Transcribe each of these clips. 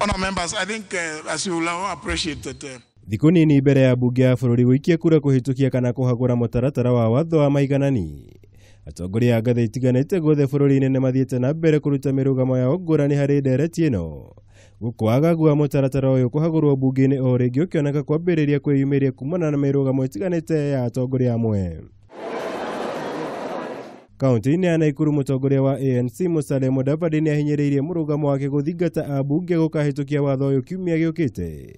Honourable members, I think as you will all appreciate that Thikũ nini mbere ya mbunge ya bũrũri gũikia kura kũhĩtũkia kana kũhagũra mũtaratara wa watho wa maiganani, atongoria a ngathĩ itiganĩte guothe bũrũri-inĩ nĩ mathiĩte na mbere kũruta mĩrũgamo yao ngũrani harĩ ndereti ĩno, gũkũ wagagu wa mũtaratara ũyũ kũhagũrwo mbunge-inĩ o rĩngĩ ũkĩoneka kwambĩrĩria kwĩyumĩria kumana na mĩrũgamo ĩtiganĩte ya atongoria amwe. Kaunti-inĩ ya Nakuru, mũtongoria wa ANC Musalia Mudavadi nĩ ahinyĩrĩirie mũrũgamo wake gũthingata ambunge gũkahĩtũkia watho ũyũ kiumia gĩũkĩte.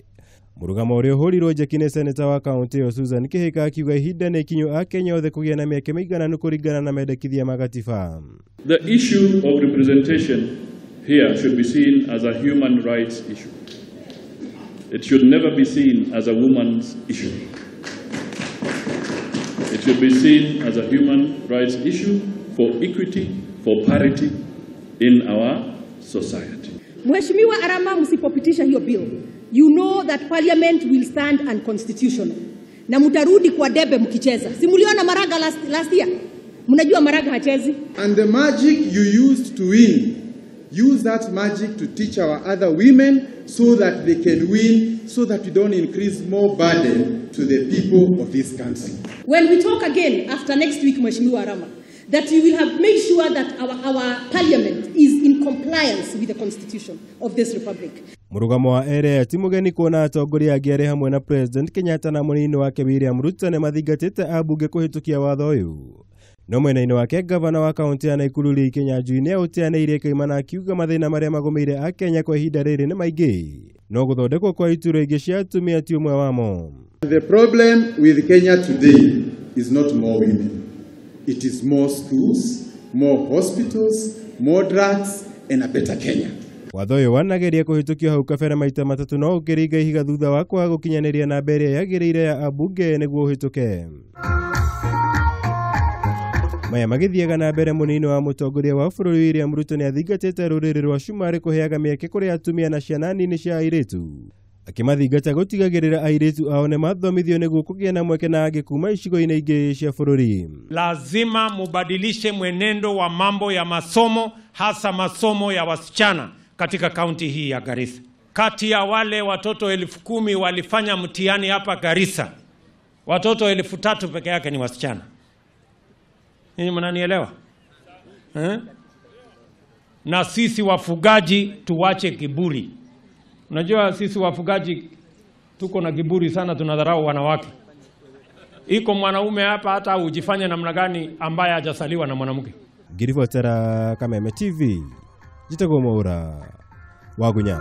Mũrũgamo ũrĩa ũhũrirwo njeki nĩ seneta wa kaunti ĩyo Susan Kihika akiuga ihinda nĩ ikinyu Akenya othe kũgĩa na mĩeke mĩigananu kũringana na mendekithia ma gatiba. The issue of representation here should be seen as a human rights issue. It should never be seen as a woman's issue. It should be seen as a human rights issue for equity, for parity in our society. Mheshimiwa Arama, msipopitisha hiyo bill, you know that parliament will stand unconstitutional. Na mtarudi kwa debe mkicheza. Si mliona Maraga last year? Mnajua Maraga hachezi. And the magic you used to win, use that magic to teach our other women so that they can win, so that we don't increase more burden to the people of this country. When we talk again after next week, Mheshimiwa Arama, that you will have made sure that our parliament is in compliance with the constitution of this republic. Mũrũgamo wa area ti mũgeni kuona atongoria angĩ arĩ hamwe na President Kenyatta na mũnini wake William Ruto nĩ mathingatĩte ambunge kũhĩtũkia watho ũyũ. No mwena-inĩ wake gavana wa kaunti ya Nakuru Lee Kinyanjui nĩ aũteanĩirie kaimana akiuga mathĩna marĩa magũmĩire Akenya kwa ihinda rĩrĩ nĩ maingĩ, no gũthondekwo kwa iturwa ingĩ cia atumia ti ũmwe wamo. The problem with Kenya today is not more women. It is more schools, more hospitals, more drugs, and a better Kenya. Watho ũyũ wanageria kũhĩtũkio hau kabere maita matatũ no ũkĩringa ihiga thutha wa kwaga gũkinyanĩria namba ĩrĩa yagĩrĩire ya ambunge nĩguo ũhĩtũke. Maya magĩthiaga na mbere, mũnini wa mũtongoria wa bũrũri William Ruto nĩ athingatĩte rũrĩrĩ rwa cumarĩ kũheaga mĩeke kũrĩ atumia na ciana nini cia airĩtu, akĩmathingata gũtigagĩrĩra airĩtu ao nĩ mathomithio nĩguo kũgĩa na mweke na angĩ kuma icigo-inĩ ingĩ cia bũrũri. Lazima mubadilishe mwenendo wa mambo ya masomo, hasa masomo ya wasichana katika kaunti hii ya Garissa. Kati ya wale watoto 10,000 walifanya mtihani hapa Garissa, watoto 3,000 peke yake ni wasichana. Ninyi mnanielewa? Na sisi wafugaji tuwache kiburi. Unajua sisi wafugaji tuko na kiburi sana, tunadharau wanawake. Iko mwanaume hapa hata ujifanye namna gani ambaye hajasaliwa na mwanamke. Ngiribotera Kameme TV, Jitagwo Mwaura, Wagunya.